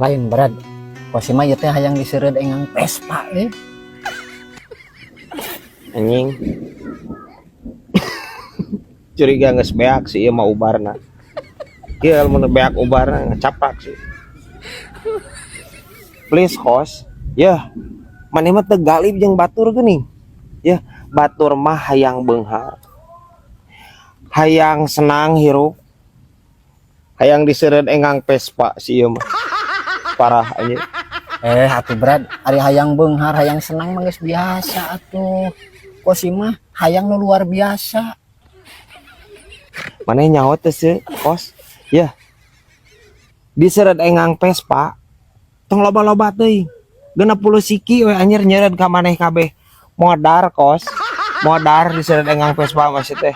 Lain Brad. Kosim mah ieu teh hayang diseureud engang Vespa eh. Anjing. Curiga geus beak sih ieu mah ubarna. Ieu lamun beak ubarna ngacapak sih. Please Kos. Yah, maneh mah teu galib jeung batur geuning. Yah, batur mah hayang beunghar. Hayang senang hirup. Hayang diseureud engang Vespa si ieu mah. Parah anjing. Eh atuh Brad, ari hayang beunghar, hayang senang mah geus biasa atuh. Kosim mah hayang nu luar biasa. Maneh nyaho teu sih, Kos? Yah. Diseureud engang Vespa tong loba-loba teuing. 60 siki we anjir nyeureud ka maneh kabeh. Modar Kos. Modar diseureud engang Vespa mah teh.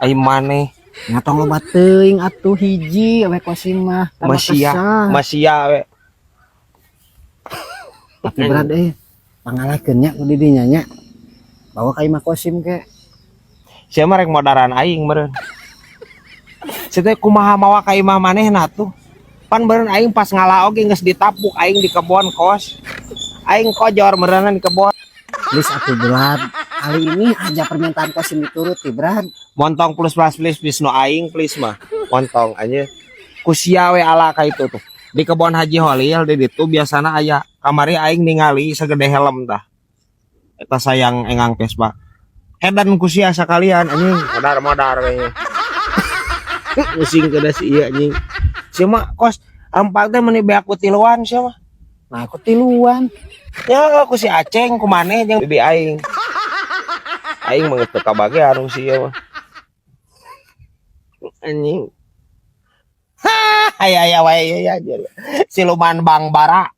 Ai maneh Nya tong loba teuing atuh hiji we Kosim mah. Tambah Masia, kesah. masia we. Tapi Brad pangalakeun nya ku di dinya nya. Bawa ka imah Kosim ke. Sia mah rek modaran aing meureun. Sia teh kumaha mawa ka imah manehna tuh. Pan meureun aing pas ngala oge geus ditapuk aing di kebon Kos. Aing kojor meureunna di kebon. Please atuh Brad, kali ini aja permintaan Kosim dituruti Brad. Montong plus plus please please no aing please mah. Montong anjir. Ku sia we ala ka itu tuh. Di kebon Haji Holil di ditu biasana aya. Kamari aing ningali segede helm tah. Eta sayang engang Vespa. Edan ku sia sakalian anjing, modar-modar we. Pusing ke si ieu anjing. Sia mah Kos ampak teh meuni beak ku tiluan sia mah. Nah aku tiluan. Ya ku si Aceng ku maneh jeung bibi aing. Aing mah geus teu kabagean ku si ieu mah. Anjing. Hah, aya aya wae ieu ya anjir. Siluman Bang Bara.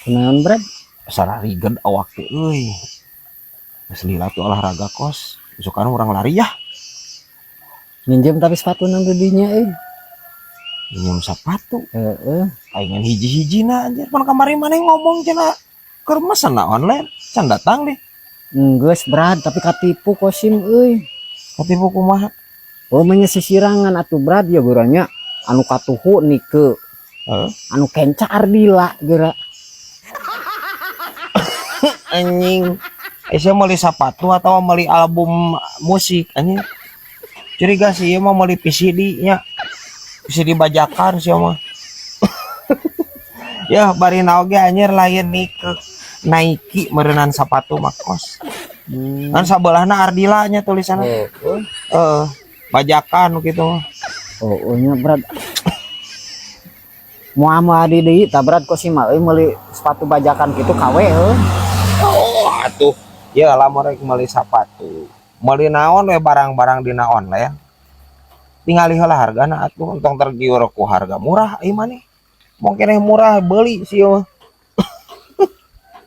Kunaon Brad? Sararigeud awak teh euy. Geus lila tuh olahraga Kos. Besokan urang lari ya. Minjem tapi sepatu nang di dinya euy. Minjem sepatu. Heeh. Aing ngan hiji-hijina anjir. Pan kamari maneh ngomong cenah keur mesen online, can datang deh. Enggeus Brad, tapi katipu Kosim euy. Katipu kumaha? Oh mah sisirangan atuh Brad ya geuranya anu katuhu nike. Heeh. Anu kenca Ardila geura. Anjing. Sia meuli sepatu atau meuli album musik anjing. Curiga sih ieu mah meuli VCD nya. VCD bajakan sia mah. Ya bari naoge anjir lain Nike. Nike meureunan sepatu mah Kos. Kan sabelahna Ardila nya tulisanna. Heeh. Heeh. Bajakan gitu mah. Oh, nya Brad. Moal moal di deui tah Brad Kosim mah euy meuli sepatu bajakan kitu KW heuh. Oh atuh. Ya lamun rek meuli sepatu. Meuli naon we barang-barang dina online. Tingali heula hargana atuh entong tergiur ku harga murah ieu maneh. Mungkin yang murah beli sih mah.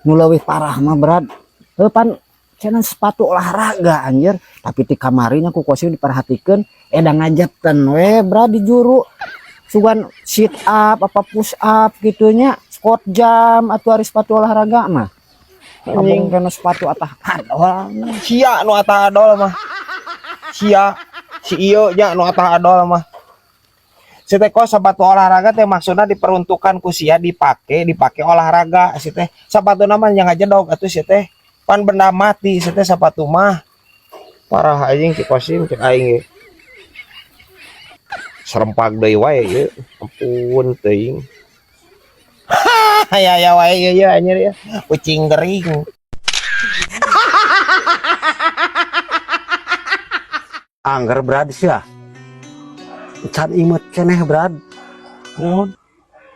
Nu leuwih parah mah Brad. Heuh pan cenah sepatu olahraga anjir, tapi ti kamari nya ku Kosim diperhatikeun edan ngajeten we Brad di juru. Sugan sit up apa push up gitunya, squat jam atuh ari sepatu olahraga mah. Anjing. Ngomong kana sepatu atah adol. Sia nu atah adol mah. Sia si ieu nya nu atah adol mah. Si teh kos sepatu olahraga teh maksudna diperuntukkan ku sia dipake olahraga si teh. Sepatu mah yang ngajedog atuh si teh. Pan benda mati si teh sepatu mah. Parah anjing si Kosim cek aing ge. Serempak deui wae ieu. Ampun teuing. Aya aya wae ieu ya anjir ya. Kucing gering. Angger Brad sia. Can imut keneh Brad. Naon?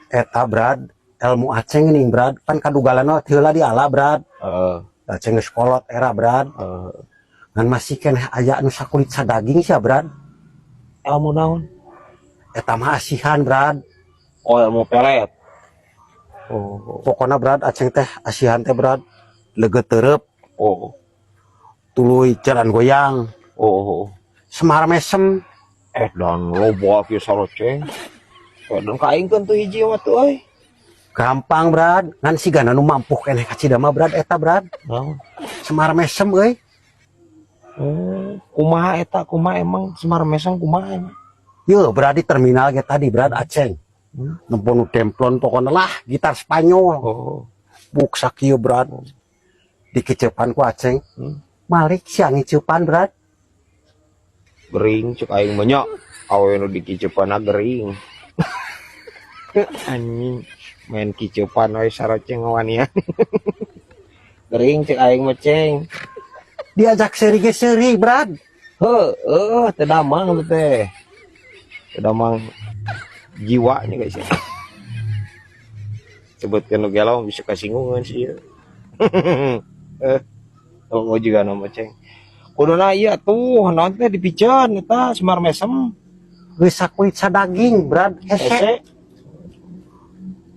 Eta Brad, ilmu Aceng nih Brad, pan kadugalana heula di ala Brad. Heeh. Aceng geus kolot era Brad. Heeh. Ngan masih keneh aya anu sakulit sadaging sia Brad. Ilmu naon? Eta mah asihan Brad. Oh, ilmu pelet. Oh. Pokona Brad Aceng teh asihan teh Brad. Leget terep. Oh. Tuluy jalan goyang. Oh. Semar mesem. Dan loba kieu saroceng. Dan ka aing kan tuh hiji mah tuh euy. Gampang, Brad. Ngan sigana nu mampuh keneh kacida mah, Brad, eta, Brad. Naon? Semar Mesem euy. Kumaha eta, kumaha emang Semar Mesem, kumaha emang? Yo, Brad, di terminal ge tadi, Brad, Aceng. Nempo nu demplon pokona lah gitar Spanyol. Buk sakieu, Brad. Dikecepan ku Aceng. Malik siang ngiceupan, Brad. Gering cek aing mah nya. Awe nu dikiceupana gering. Anjing, main kiceupan we saroceng ngawanian. Gering cek aing mah, Ceng. Diajak seuri ge seuri, Brad. Heueuh, teu damang lu teh. Teu damang jiwanya, guys, ya. Sebutkeun nu gelo bisa kasinggungan sih ieu. Oh, juga nama Ceng. Kuduna ieu tuh naon teh dipiceun eta Semar Mesem. Geus sakulit sadaging, Brad. Hese. Hese.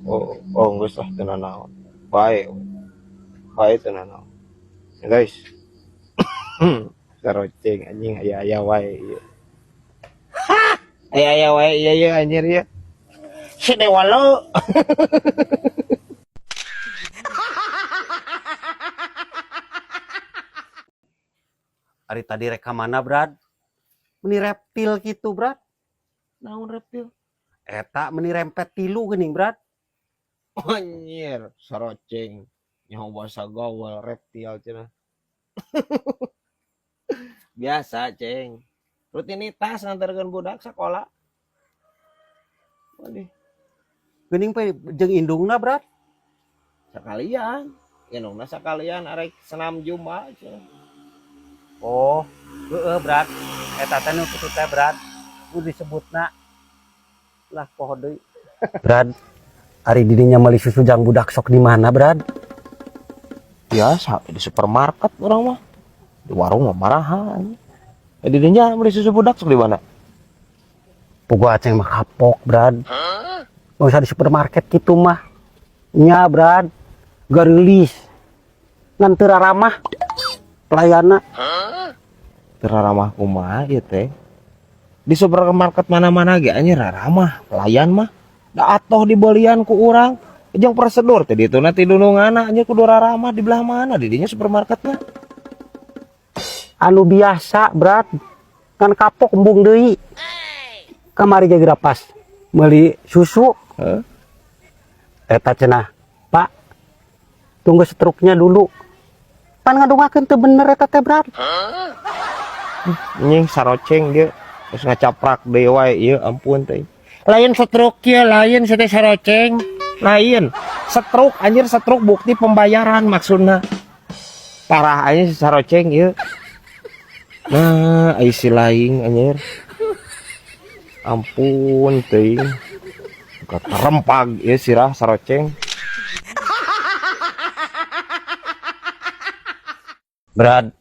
Oh, geus lah, teu nanaon. Bae. Bae teu nanaon. Ya, guys. Saroceng anjing aya-aya wae ieu. Aya-aya wae ieu ieu anjir ieu. Si dewa lo. Ari tadi rek ka mana, Brad? Meni reptil gitu, Brad. Naon reptil? Eta meni rempet tilu geuning, Brad. Anjir, saroceng. Nyaho bahasa gaul reptil cenah. Biasa, Ceng. Rutinitas nganterkeun budak sekolah. Waduh, Geuning pe jeung indungna, Brad. Sekalian. Indungna sekalian arek senam Zumba cenah. Oh, heeh, Brad. Eta teh nu kitu teh, Brad. Nu disebutna lah poho deui. Brad, ari didinya meuli susu jang budak sok di mana, Brad? Biasa di supermarket urang mah. Di warung mah marahan. Eh, di dinya beli susu budak sok di mana? Puguh Aceng mah kapok, Brad. Nggak usah di supermarket gitu mah. Nya, Brad. Gareulis. Ngan teu ramah pelayana. Teu ramah kumaha ieu teh? Di supermarket mana-mana ge anjir ramah pelayan mah. Da atoh dibelian ku urang. Jeung prosedur teh ditu na tidunungana anjir kudu ramah di belah mana di dinya supermarketna? Anu biasa, Brad. Ngan kapok embung deui. Kamari ge geura pas meuli susu. Heuh. Eta cenah, "Pak, tunggu struknya dulu." Pan ngadungakeun teu bener eta teh, Brad. Anjing saroceng dia terus ngacaprak deui wae ieu, ampun teh. Lain stroke ya, lain teh saroceng. Lain. Struk anjir, struk bukti pembayaran maksudna. Parah aja si saroceng ieu. Nah, ai si laing anjir. Ampun teuing. Terempag ieu sirah saroceng. Brad,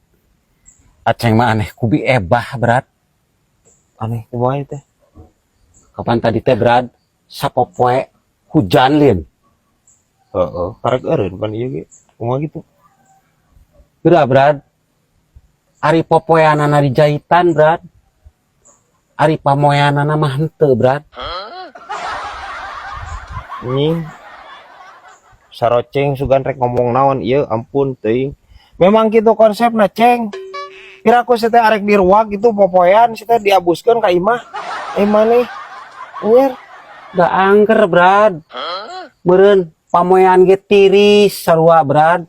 Aceng mah aneh ku Bi Ebah, Brad. Aneh kumaha teh? Kapan tadi teh, Brad? Sapopoe hujan lin. Heeh, karek eureun pan ieu ge. Kumaha gitu? Geura, Brad. Ari popoeanana dijahitan, Brad. Ari pamoeanana mah henteu, Brad. Anjing. Saroceng sugan rek ngomong naon ieu, ampun teuing. Memang gitu konsepna, Ceng. Kira aku teh arek diruak gitu popoean si teh diabuskeun ka imah. Eh maneh. Anjir. Da angker, Brad. Meureun pamoean ge tiris sarua, Brad.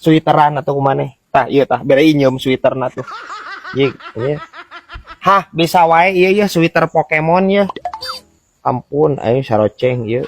Sweateran atau kumaneh. Tah ieu tah bere inyeum sweaterna tuh. Jig, ieu. Hah, bisa wae ieu ya sweater Pokemon ya. Ampun, ayo saroceng ieu.